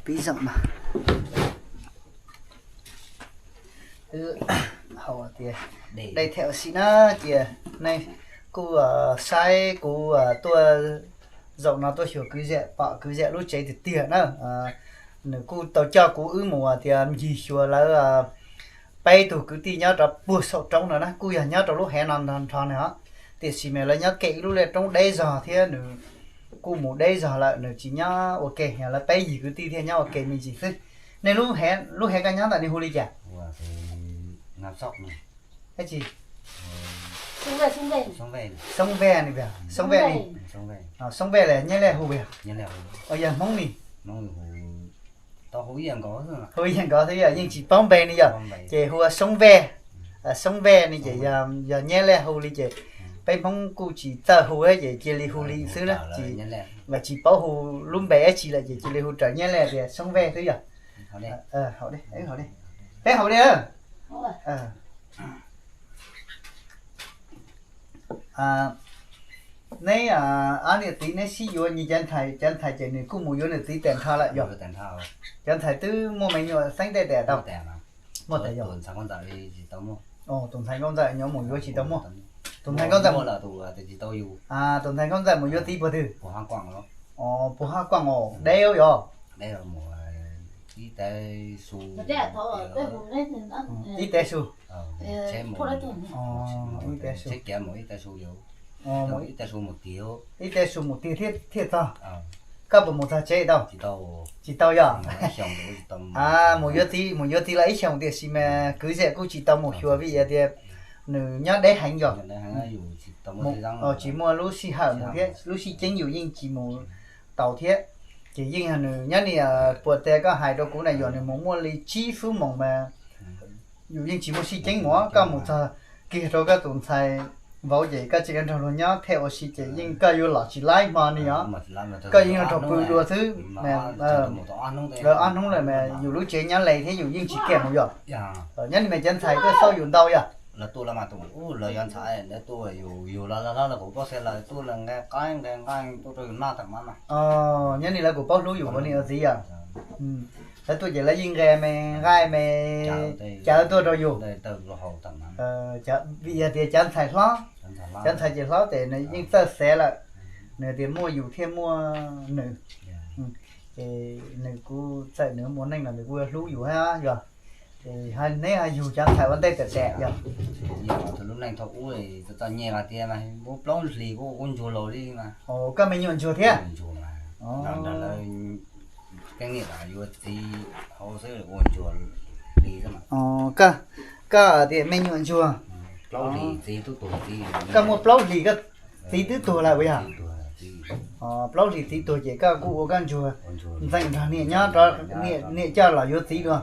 Pib zoo no, hau tias dej tham ua si na, ces nej kuj saib kuv tuaj zaum no tuaj xyuas kwv zam, pom kwv zam lub tsev tiag tiag na. Nws kuj tau coj kuv wb mus tias ncig xyuas lawv peb tug kwv tij nyob rov puag saum roob no na, kuj yog nyob rau lub heev no nrog nrho na. Tiam sis mas lawv nyob ke ib lub liaj roob deb zog thiab nws kuj mus deb zog lawm, nws tsis nyob ua ke, yog lawv peb yig kwv tij thiaj nyob ua ke me ntsis xwb. Nej lub heev, lub heev koj nyob ntawm ni hu li cas? Xoob Vej, Xoob Vej, Xoob Vej los Nyab Laj hu yog Hmoob ni. Hu ib yam nkaus xwb yog yeej tsis paub npe ni yog, ces hu ua Xoob Vej. Xoob Vej ni ces yog Nyab Laj hu li ces peb Hmoob kuj tsis txawj hu ces cia li hu li xwb na, tsis paub hu lub npe dab tsi lawm ces cia li hu raws Nyab Laj tias Xoob Vej xwb yog. Peb haus li. Neb ob niam txiv neb sib yuav nyias, cov ntxhais, cov ntxhais ces nws kuj mus yuav nws txiv tas nrho lawm yog? Cov ntxhais twb muaj me nyuam xeeb tej tas tau? Muaj tas yog? Tus ntxhais Nkauj Ntxawm nyob mus yuav tsis tau muaj. Tus ntxhais Nkauj Ntxawm, tus ntxhais Nkauj Ntxawm mus yuav txiv puag twg? Puag Haj Kuam os, deb yog. Ib teg su. Ib teg su. Ib teg su mus tiag thiaj txog. Koj puas mus txog tsev tau? Tsis tau yog? Mus yuav txiv, mus yuav txiv los ib xyoos tiam sis mas kwv zam kuj tsis tau mus xyuas vim tias nws nyob deb heev yog. Tsis muaj lub sij hawm mus thiab, lub sij ceeb yus yeej tsis mus tau thiab. Ces yeej yog nws nyob ni, puas tias koj hais rau kuv na, yog nws mus muaj li tsib xuab moos mas yus yeej tsis muaj sij ceeb mus, koj mus txog kiag rau koj tus ntxhais vauv ces koj tsis kam nrog luag nyob thiab ua si ces yeej koj yuav los tsis laib hmo ni os. Koj yeej yuav raug pw dua xwb. Ob hnub lawm mas yus lub tsev nyob li thiab yus yeej tsis kam mus yom. Nyob ni mas cov ntxhais tuaj xauj yus ntau yom. Lawv tuaj lawv mas tus, lawv yog ntxhais lawv tuaj, yus yus los lawv hlob lawv kuj paub xev lawv tuaj lawv nqa qaib nqa nqaij tuaj rau yus noj tag mas mas. Nyob ni lawv kuj paub hlub yus ua niam ua txiv yom. Lawv tuaj ces lawv yeej nqa me nqaij me cawv tuaj rau yus. Vim yog tias cov ntxhais hlob, cov ntxhais ces hlob ces nws yeej txawj xav lawm, nws tias muaj yus thiaj muaj nws. Ces nws kuj txawm nws ua neej los nws kuj yuav hlub yus thiab yog. Ces neb ho yug cov ntxhais ua ntej tawm tes yog. Lub neej thaum ub txom nyem hais tias muaj plaub hlis kuj ua ntsuag laus li mas. Koj me nyuam ntsuag thiab? Keeb niam yuav txiv hauv xwb ua ntsuag li xwb mas. Koj tias me nyuam ntsuag, plaub hlis txiv tub tuag txiv. Koj muaj plaub hlis koj txiv twb tuag lawm puas yog? Plaub hlis txiv tuag ces koj kuj ua koj ntsuag ntxeem nrog niam nyob, niam coj los yuav txiv dua.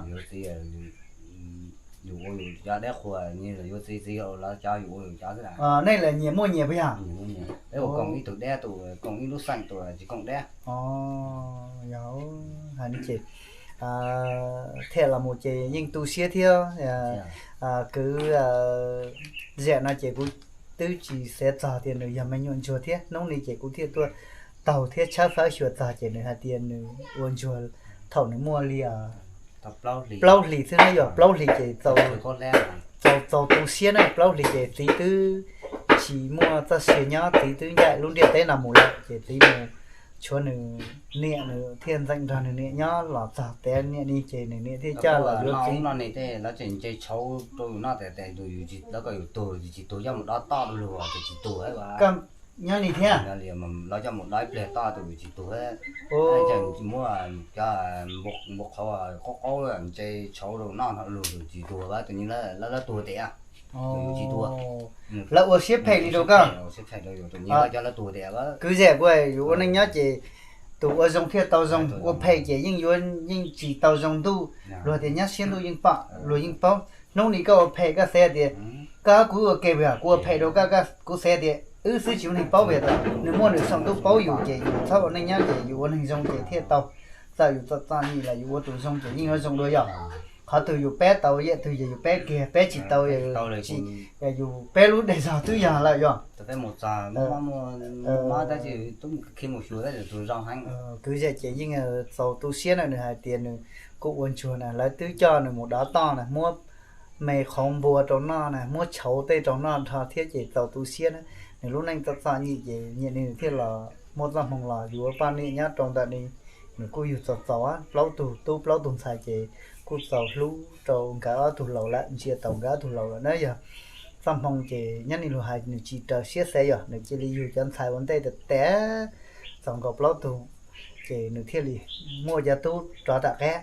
Yus ua yus cov dab qhuas, yuav txiv txiv, lawv cov yus ua yus cov xwb. Nej lawm nyias muaj nyias puas yog? Peb ua koom ib tug dab, tus koom ib lub xeem, tus tsis koom dab. Yog, hais li ces thiaj los mus ces yeej tu siab thiab. Kwv Zam no ces kuv twb tsis xav txog tias nws yog me nyuam ntsuag thiab, hnub ni ces kuv thiaj tuaj taug thiab tshawb fawb xyuas txog ces nws hais tias nws ua ntsuag thaum nws muaj li plaub hlis xwb na, yog plaub hlis ces txaus, txaus tu siab na, plaub hlis ces txiv twb tsis muaj txoj sia nyob, txiv twb ncaim lub ntiaj teb no mus lawm ces txiv mus tshuav nws niam, nws thiaj ntxeem nrog nws niam nyob los txog tiav niam ni ces nws niam thiaj coj los yuav txiv. Lawv tseem nce tshauv rau yus noj tes tes, lawv kom yus tuag yus tsis tuag, coj mus dob toj rau luag ces tsis tuag. Nyob li thiab? Lawv coj mus dob ib pliag toj tus yus tsis tuag. Muab cov npua qhauv qaub qaub nce tshauv rau noj luag tus tsis tuag, tus nyias lawv tuag tiag. Lawv ua siab phem li rau koj. Kwv Zam, kuv yus ua neej nyob ces tus ua zoo thiaj tau zoo, ua phem ces yeej yuav yeej tsis tau zoo ntuj. Luag tias nyob siab ntuj yeej pom, luag yeej paub. Hnub ni koj ua phem koj xav tias koj kuv ua ke puas yog? Kuv ua phem rau koj, kuv xav tias wb xwb tsis muaj neeg paub, vim tias nws muaj nws xeem tub paub yus ces yus txhob ua neej nyob ces yus ua neeg zoo ces thiaj tau. Txawm yus txom txom nyem los yus ua tus zoo ces yeej yuav zoo dua yog. Qhov twg yus pab tau yam twg ces yus pab kiag, pab tsis tau, yus pab lub dej zog twb yog lawm yog. Kwv Zam ces yeej txaus tu siab na, nws hais tias nws kuj ua ntsuag na, lawv twb coj nws mus dob toj na, muab me qhauv npua rau noj na, muab tshauv tej rau noj nrho thiab ces txaus tu siab na. Nws lub neej txom txom nyem ces nyiam ni nws thiaj los muaj txoj hmoo los yuav poj niam nyob rau ntawm ni. Nws kuj yug txaus txaus plaub tug tub plaub tug ntxhais ces kuj txaus hlub rau nkawd ob tug laus lawm, ntsia tau nkawd ob tug laus lawm na yog. Txoj hmoo ces nyob ni luag hais nws tsis raws siab xav yog nws cia li yug cov ntxhais ua ntej tes tes txaus nkaus plaub tug ces nws thiaj li muaj cov tub rov tom qab.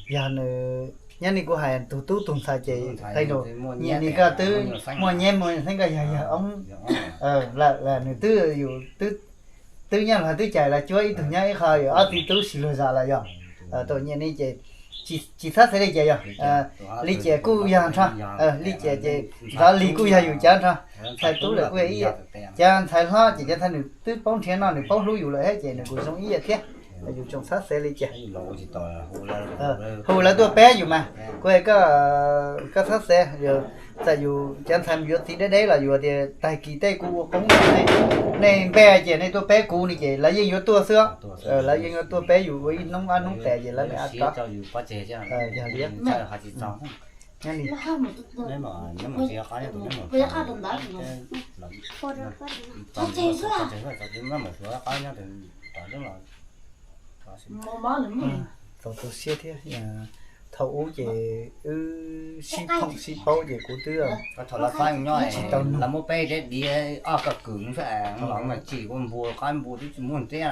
Yog nws, nyob ni kuv hais tus tub tus ntxhais ces qee nus, nyiam ni koj twb muaj nyab muaj xeeb, koj yog yawg oob lawm, nws twb yus twb nyob luag twb cais los cuab ib tug nyob ib qho, yus ob txiv tub sis luag zam lawm yog. Tus nyiam ni ces tsis txhob xav li cas yog. Li cas kuj yog nrho, li cas ces ntxov lig kuj yog yus cov nrho. Ntxhais tub lawm kuj yog ib yam, cov ntxhais hlob ces cov ntxhais nws twb paub nrhiav noj, nws paub hlub yus lawm thiab ces nws kuj zoo ib yam thiab. Yus tsoom txhob xav li cas. Hu lawv tuaj pab yus mas, kuv hais koj, koj txhob xav, txawm yus cov ntxhais mus yuav txiv deb deb los yus tias tag kis tej kuv ua qoob nej npe ces nej tuaj pab kuv ni ces lawv yeej yuav tuaj xwb. Lawv yeej yuav tuaj pab yus ua ib hnub ob hnub tas ces lawv mam rov. Yog li. Txaus tu siab thiab. Thaum ub ces wb sib phooj sib paub ces kuv twb tsis tau nug. Lawv muab peb deb diav, ob koj kwm xwb, los mas tsim ua npua, qaib npua twb tsis muaj ntiab.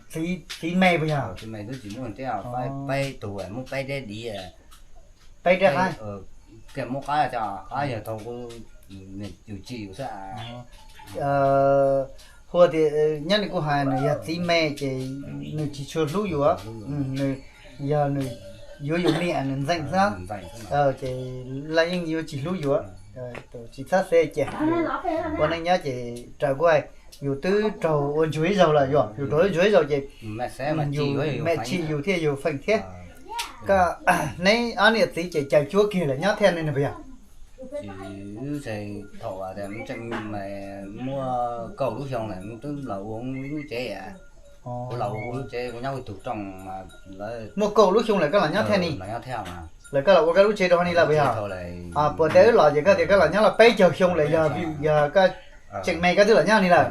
Txiv me puas yog? Txiv me twb tsis muaj ntiab, peb tug muab peb deb diav. Peb deb qaib. Kiag muab qaib, qaib yog thaum yus tsim yus xwb. Hu tias nyob nws kuj hais nws yog txiv me ces nws tsis tshua hlub yus, nws yog nws yuav yus niam nws ntxeem xwb, ces lawv yeej yuav tsis hlub yus. Tsis txhob xav ces ua neej nyob ces raws kuj hais, yus twb raug ua ntsuag ib zaug lawm, yus raug ua ntsuag ib zaug ces yus me tsis yus thiaj yus feem thiab. Koj, neb ob niam txiv ces caws cuab kiag lawm nyob thiaj ne puas yog? Thaum muaj kaum lub xyoo lawm twb los ua lub tsev, kuv los ua lub tsev kuv nyob tus rooj. Muaj kaum lub xyoo lawm koj los nyob thiaj ne? Lawm koj los ua koj lub tsev rau hauv ni lawm puas yog? Puas tias wb los ces koj tias koj los nyob los peb caug xyoo lawm, yog koj tseem me koj twb los nyob ni lawm?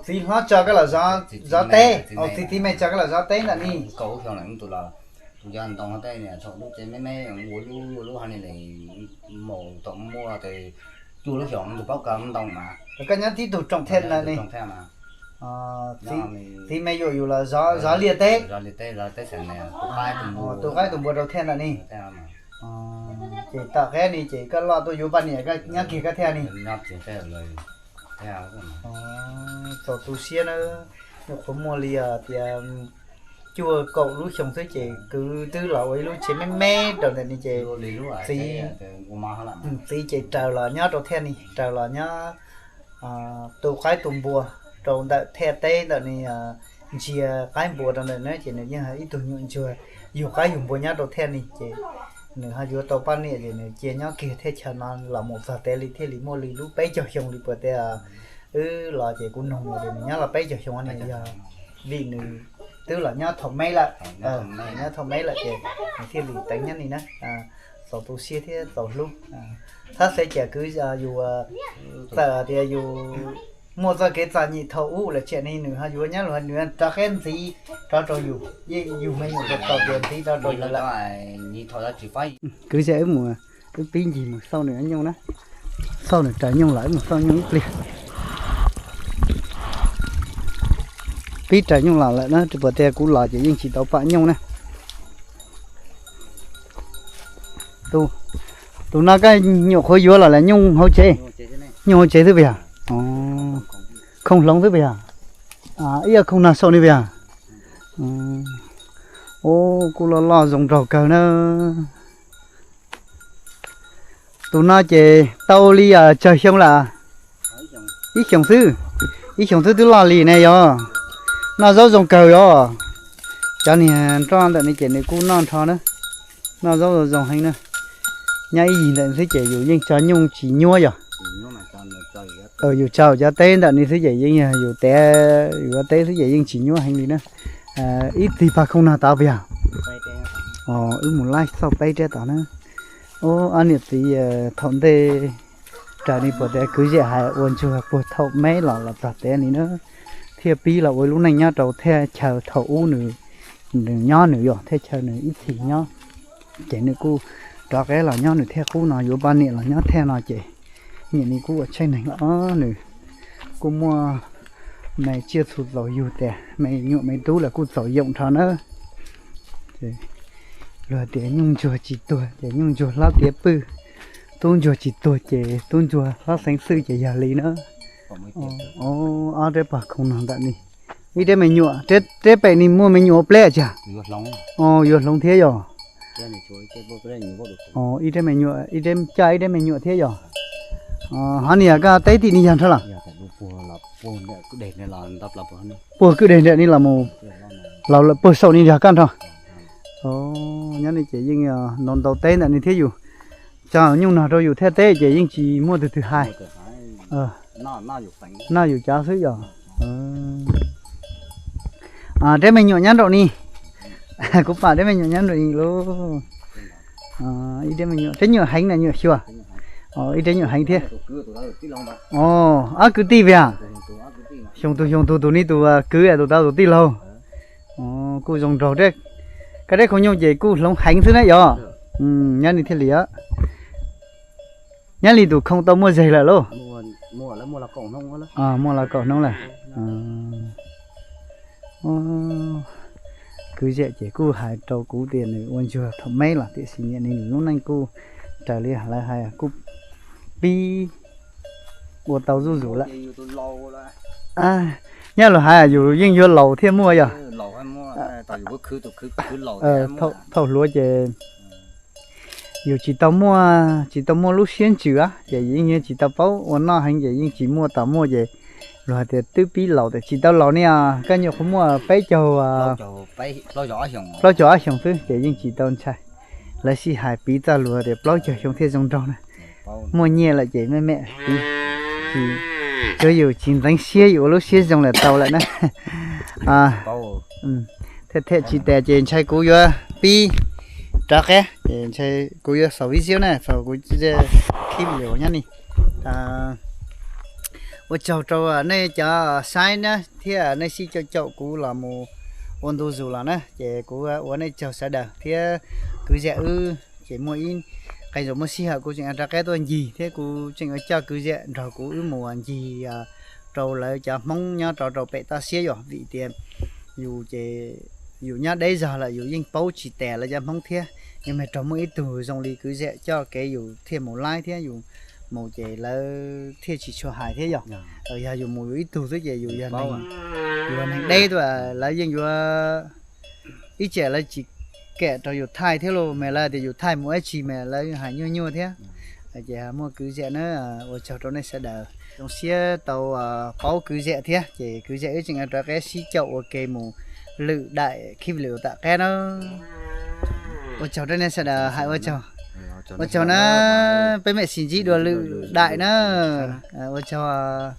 Txiv hlob tso koj los zov teb, txiv txiv me tso koj los zov teb ntawm ni. Tus yog ntoo tej niam thaum lub tsev me me ua lub ua lub hauv ni lawm, mus tau muaj tes cuaj lub xyoo tus paub kawg ntoo mas. Koj nyob tib tug rooj thiaj ntawm ni. Txiv me yuam yus los zov liaj teb, tu qaib tu npua rau thiaj ntawm ni. Ces tom qab ni ces koj loj tuaj yuav poj niam koj nyob kiag koj thiaj ni. Txaus tu siab na, nyuam qhuav muaj li tias cuaj kaum lub xyoo xwb ces kwv twb los ua ib lub tsev me me rau ntawm ni ces txiv, txiv ces raws los nyob rau thiaj ni, raws los nyob tu qaib tu npua rau ntawm thiaj teb ntawm ni, ntsia qaib npua rau ntawm na ces nws yeej ib tug nyuam ntsuag yug qaib yug npua nyob rau thiaj ni ces nws ho yuav tau poj niam ces nws cia nyob kiag thiaj chaw no los mus txog tias li thiaj li muaj li lub peb caug xyoo li puas tias wb los ces kuv noog nws tias nws nyob los peb caug xyoo no yog vim nws twb los nyob thaum me lawm, nyob thaum me lawm ces nws thiaj li teev nyob ni na. Txaus tu siab thiab txaus hlub. Thab xev cia kwv yus txawm tias yus muaj txoj kev txom nyem thaum ub lawm tsam no nws ho yuav nyob los nws rov qab ntxiv rov rau yus, yeej yus me nyuam rau tau tias ntxiv rov rau yus lawm. Kwv, wb mus, wb pib ncig mus xauj nws nyooj na, xauj nws raws nyooj lawm wb mus xauj nyooj ib pliag. Pib raws nyooj los lawm na, puas tias kuv los ces yeej tsis tau pom nyooj na. Tus no koj nyuam qhuav yuav los lawm nyooj hauv tsev? Nyooj hauv tsev xwb puas yog? Khoom hloov xwb puas yog? Ib yam khoom nag saum ni puas yog? Kuj loj loj zoo nraug kawg na. Tus no ces tau li tsawg xyoo lawm? Ib xyoos xwb. Ib xyoos xwb twb loj li ne yog. Noj zaub zoo kawg yog. Cov niag nroj ntawm no ces nws kuj noj nrho na. Noj zaub zoo heev na. Nyob ib yig ntawm xwb ces yus yeej tso nyuj tsis nyuab yog. Yus tso cov teb ntawm no xwb ces yeej yog yus tiav yus teb xwb ces yeej tsis nyuab heev li na. Ib txhis pag khoom nag tod puas yog? Wb mus laij xauj peb rab tod na. Ob niam txiv thaum ntej raws li puas tias kwv zem hais ua ntsuag puag thaum me los los txog tiav li na, thiaj pib los ua lub neej nyob rau thaj chaw thaum ub nws, nws nyob nws yog thaj chaw nws ib txhis nyob. Ces nws kuj rov qab los nyob nws thaj qub no yuav poj niam los nyob thaj no ces niam ni kuj ua tshaj neeg los nws kuj muaj me tsiaj txhu txaus yug tias me nyuam me tub los kuj txaus yoom nrho na. Luag tias nyuj ntsuag tsis tuag ces nyuj ntsuag hlob tiav pwj, tub ntsuag tsis tuag ces tub ntsuag hlob xeev xwj ces yog li na. Ob rab pag khoom no ntawm ni, ib rab me nyuam, rab pem ni muaj me nyuam ua pleb tsa? Yuav hloov thiab yog. Ib rab me nyuam, ib rab caj ib rab me nyuam thiab yog. Hov ni yog koj teb tim ni yog nrho los? Puag kwj deg nram ni los mus, los lawm puag saum ni yog koj nrho. Nyob ni ces yeej ntau ntau teb ntawm ni thiab yus, tso nyuj nog rau yus thiaj teb ces yeej tsis muaj tus twg hais. Noj yus cov xwb yog. Rab me nyuam nyob nraum ni, kuv pom rab me nyuam nyob nraum ni lauj. Ib rab me nyuam, rab nyuam heev na nyuam xyuas. Ib rab nyuam heev thiab. Ob kwv tij puas yog? Xyoo tus xyoo tus tus ni tus kwv tus tau tus tij laug. Kuj zoo nraug, koj rab khoom nyuj ces kuj hloov heev xwb na yog. Nyob ni thiaj li, nyob li tus khoom tau muaj zeg lawm lauj. Muaj los kaum hnub lawm. Kwv zem ces kuj hais rau kuv tias nws ua ntsuag thaum me los tiam sis niam ni nws lub neej kuj Raws li lawv hais kuj pib ua tau zuj zus lawm. Nyob luag hais yus yeej yuav laus thiaj muaj yog. Thaum hluas ces yus tsis tau muaj, tsis tau muaj lub siab ntsws ces yeej tsis tau paub ua noj heev ces yeej tsis muaj, tau muaj ces luag hais tias twb pib laus tias tsis tau laus ne, koj nyuam qhuav muaj peb caug, plaub caug ob xyoos xwb ces yeej tsis tau ntshai. Lawv sij hais piv txoj lus tias plaub caug xyoo thiaj zoo nraug na. Muaj nyiaj lawm ces me me, tsuav yus tsis ntxeev siab, yus ua lub siab zoo lawm tau lawm na. Thiaj thiaj tsis tas ces ntshai kuv yuav pib rov qab ces ntshai kuv yuav xaus video na, xaus kuv khib video nyob ni. Ua tsaug rau nej cov saib na thiab nej sib caum caum kuv los mus ua ntu zus los na ces kuv ua nej tsaug sawv daws thiab. Kwv Zam wb ces muaj ib qee zaus muaj sij hawm kuv tseem rov qab tuaj ncig thiab kuv tseem yuav coj Kwv Zam nrog kuv wb mus ncig rau lawv cov Hmoob nyob rau rau pem toj siab yom, vim tias yus ces yus nyob deb zog lawm yus yeej paub tsis tas lawv cov Hmoob thiab. Yog mas raug muaj ib tug zoo li Kwv Zam coj kev yus thiaj mus laib thiab yus mus ces lawv thiaj tsis tshua hais thiab yog. Yog yus mus yus ib tug xwb ces yus yog neeg deb tuaj lawv yeej yuav ib tsam lawv tsis kam rau yus thaij thiab los mas lawv tias yus thaij mus ib tsi mas lawv hais nyuaj nyuaj thiab. Ces muaj Kwv Zam na, ua tsaug rau nej sawv daws zoo siab tau paub Kwv Zam thiab ces Kwv Zam wb tseem rov qab sib caum ua ke mus lwm daim khib video tom qab na. Ua tsaug rau nej sawv daws hais ua tsaug. Ua tsaug na, peb mam sib ntsib dua lwm daim na. Ua tsaug.